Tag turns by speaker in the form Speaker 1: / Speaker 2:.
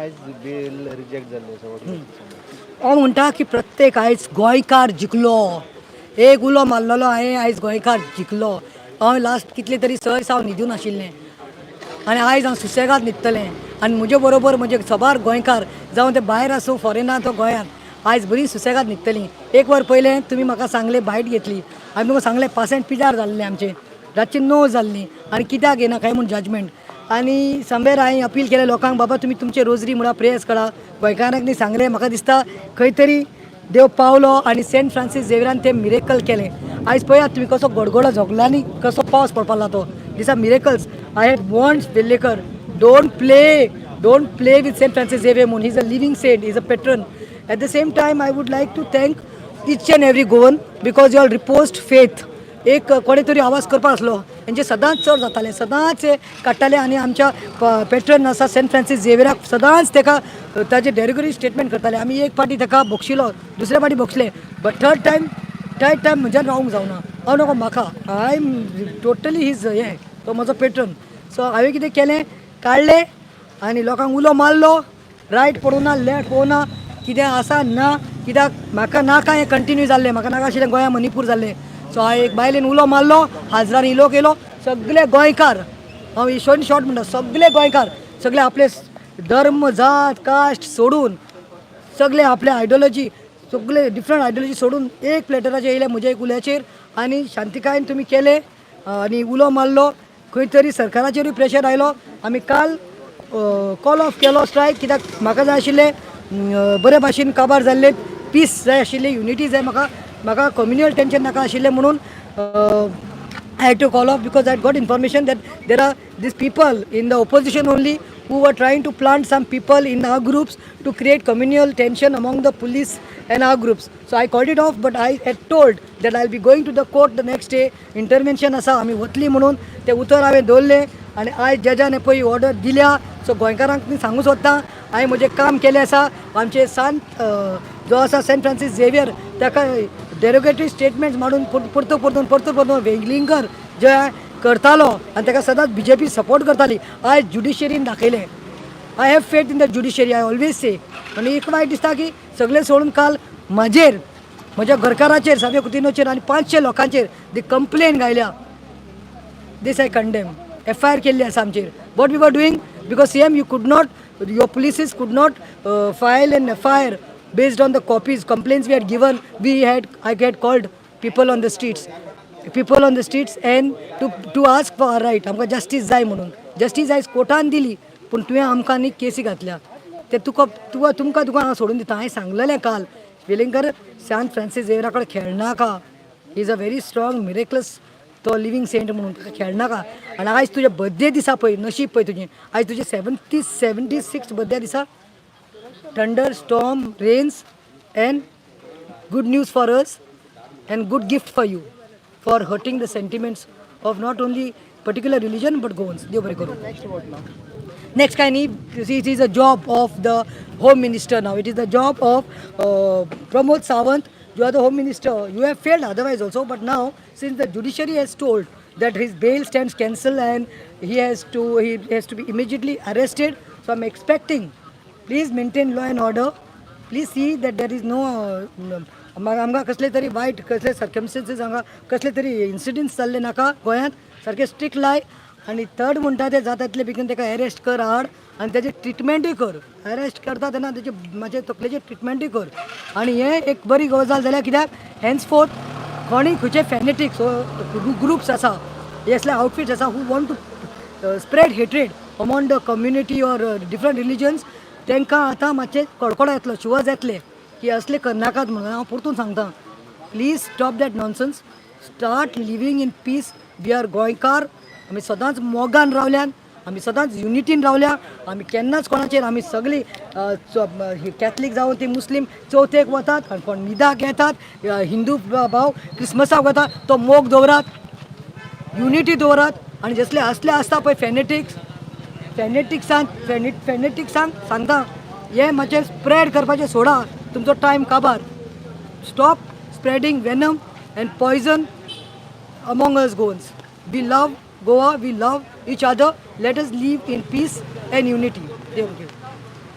Speaker 1: आयज बेल रिजेक्ट जाल्ली आसा. What you say?
Speaker 2: हांव म्हणटा की प्रत्येक आयज गोंयकार जिखलो. एक उलो मारलेलो हांवें, आयज गोंयकार जिखलो. हांव लास्ट कितले तरी 6 दीस हांव न्हिदून आशिल्लें आनी आयज हांव सुसेगाद न्हिदतलें. आनी म्हजे बरोबर म्हजे सबार गोंयकार, जावं ते भायर आसूं, फॉरेनात वा गोंयांत, आयज बरी सुसेगाद न्हिदतलीं. एक वर पयलें तुमी म्हाका सांगलें, बायट घेतली. हांवें तुमकां सांगलें, पासेंट पिड्यार जाल्लें आमचें, रातचें 9 जाल्लीं आनी कित्याक येना काय म्हूण जजमेंट. आनी समवेर हांवें अपील केलें लोकांक, बाबा तुमी तुमचे रोजरी म्हणा, प्रेयर्स करा. गोंयकारांक न्ही सांगलें. म्हाका दिसता खंय तरी देव पावलो आनी सेंट फ्रांसीस झेवियरान तें मिरेकल केलें. आयज पळयात तुमी कसो गडगडो जोगलांनी कसो पावस पडपाक लागलो तो. These are miracles. I had warned Velekar, don't play, don't play with Saint Francis Xavier म्हूण. He is a living saint, is a patron. At the same time, I would like to thank each and every Goan because you all reposed faith. एक कोणे तरी आवाज करपा आसलो. हेंचे सदांच चड जातालें, सदांच हे काडटाले आनी आमच्या पेट्रन आसा सेंट फ्रांसीस झेवियराक सदांच तेका ताजे डेरोगेटरी स्टेटमेंट करताले. आमी एक फावटी ताका बक्षिलो, दुसरे फावटी बक्षले, but third time, third time म्हज्यान रावंक जावना. हांव नको म्हाका, I am totally his हें, तो म्हजो पेट्रन. सो हांवें कितें केलें, काडलें आनी लोकांक उलो मारलो. रायट पडूं ना, लेफ्ट पळोवना, कितें आसा ना, कित्याक म्हाका नाका हें कंटिन्यू जाल्लें. म्हाका नाका आशिल्लें गोंया मणिपूर जाल्लें. सो हांवें एक बायलेन उलो मारलो, हाजरांनी लोक येयलो. सगळे गोंयकार, हांव शॉर्ट शॉर्ट म्हणटा, सगळे गोंयकार सगळे आपले धर्म, जात, कास्ट सोडून, सगळे आपले आयडियोलॉजी, सगळे डिफरंट आयडियोलॉजी सोडून एक प्लेटराचेर येयले म्हज्या एक उल्याचेर. आनी शांतिकायेन तुमी केले आनी उलो मारलो. खंय तरी सरकाराचेरूय प्रेशर आयलो. आमी काल कॉल ऑफ केलो स्ट्रायक, कित्याक म्हाका जाय आशिल्लें बरे भाशेन काबार जाल्ले, पीस जाय आशिल्ली, युनिटी जाय म्हाका. म्हाका कम्युनल टेंशन नाका आशिल्लें म्हणून I had to call off because I got information that there are these people in the opposition only who were trying to plant some people in our groups to create communal tension among the police and our groups. So I called it off, but I had told that I'll be going to the court the next day. Intervention आसा, आमी वतली म्हणून तें उतर हांवें दवरलें. आनी आयज जजान पळय ऑर्डर दिल्या. सो गोंयकारांक मी सांगूं सोदता, हांवें म्हजें काम केलें आसा. आमचे सांत जो आसा सेंट फ्रांसीस झेवियर, ताका डेरोगेटरी स्टेटमेंट्स मारून परतून परतून परतून परतून वेलिंगकर जे करतालो आनी ताका सदांच बीजेपी सपोर्ट करताली, आयज ज्युडिशरीन दाखयलें. I have faith in the judiciary, I always say. आनी एक वायट दिसता की सगळें सोडून काल म्हजेर, म्हज्या घरकाराचेर, साव्यो कुतिनोचेर आनी 500 लोकांचेर दी complain घायल्या. This I condemn. FIR केल्ली आसा आमचेर. What we were doing? Because CM, you could not, your polices could not file an FIR based on the copies, complaints we had given. We had I had called people on the streets, people on the streets and to ask for our right. आमकां justice जाय म्हणून. Justice आयज कोर्टान दिली, पूण तुवें आमकां न्ही केसी घातल्या. ते तुका तुका तुमकां तुका हांव सोडून दिता. हांवें सांगलेलें काल, वेलिंगकर, सांत फ्रांसीस झेवियरा कडेन खेळनाका. Is a very strong, miraculous, तो लिवींग सेंट म्हणून ताका खेळनाका. आनी आयज तुज्या बर्थडे दिसा पळय, नशीब पळय तुजें, आयज तुजें 76 बर्थडे दिसा thunder storm rains and good news for us and good gift for you for hurting the sentiments of not only particular religion but Goans. देव बरें करूं.
Speaker 1: Next what now?
Speaker 2: Next काय न्ही, it is a job of the home minister now. It is the job of Pramod Sawant. You are the home minister. You have failed otherwise also, but now since the judiciary has told that his bail stands cancelled and he has to be immediately arrested, so I'm expecting, please maintain law and order. Please see that there is no आमकां कसले तरी वायट कसले सर्कमस्टन्सीस, हांगा कसले तरी incidence जाल्ले नाका गोंयांत. सारके स्ट्रिक्ट लाय. आनी थर्ड म्हणटा ते जाता तितले बेगीन ताका अरेस्ट कर, हाड आनी तेजें ट्रिटमेंटूय कर. अरेस्ट करता तेन्ना तेजे म्हाजे तकलेचें ट्रिटमेंटूय कर. आनी हें एक बरी गजाल जाल्या, कित्याक हेन्स फोर्थ कोणी खंयचे फॅनेटिक्स ग्रुप्स आसा, हे असले आउटफिट्स आसा who want to spread hatred among the community or different religions, तांकां आतां मातशें कडकडो येतलो, शिवज येतले की असले करनाकात म्हणून. हांव परतून सांगता, please stop that nonsense, start living in peace. We are गोंयकार. आमी सदांच मोगान रावल्यान, आमी सदांच युनिटीन रावल्या. आमी केन्नाच कोणाचेर, आमी सगळीं कॅथलीक जावं ती मुस्लीम चवथेक वतात आनी कोण ईदाक येतात, हिंदू भाव क्रिसमसाक वता. तो मोग दवरात, युनिटी दवरात. आनी जसले असले आसता पळय फॅनेटिक्स, फॅनेटिक्सान फॅनेटिक्सांक सांगता, हे मातशें स्प्रेड करपाचें सोडा. तुमचो टायम काबार. Stop spreading venom and poison among us Goans. We love Goa, we love each other. Let us live in peace and unity. Thank you.